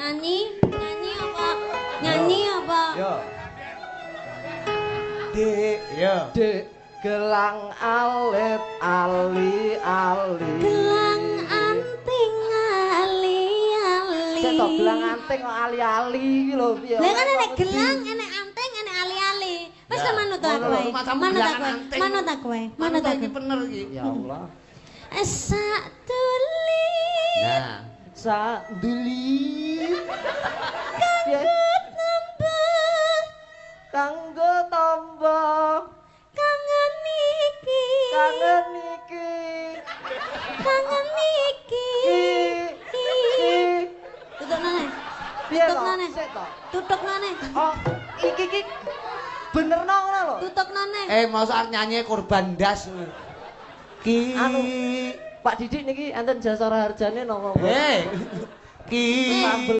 Nyanyi, nyanyi apa? Nyanyi apa? Yo. Dek, yo. Dek, gelang alit ali ali. Gelang anting ali-ali. Cek to, gelang anting kok ali-ali iki lho, piye? Lah kan enek gelang, enek anting, enek ali-ali. Wis Ya. ta, manut ta Ngono kowe. lho, macam Manut ta gelangan kowe. anting. Manut ta kowe. Manut Manut ta iki kowe. Bener iki. Ya Allah. Sak tulit Nah, Sak duli. Piye? Kanggo tombo kangen iki. Kangen iki. Kangen iki. Iki. Tutuk nane. Piye Tutuk to? nane. Sik to. Tutuk nane. Oh, iki iki bener no ngono lho. Tutuk nane. Eh, mosok arep nyanyi korban das. Ki. Anu, Pak Didik niki enten Jasa Raharjane napa mboten? Eh. Ki. Sambel.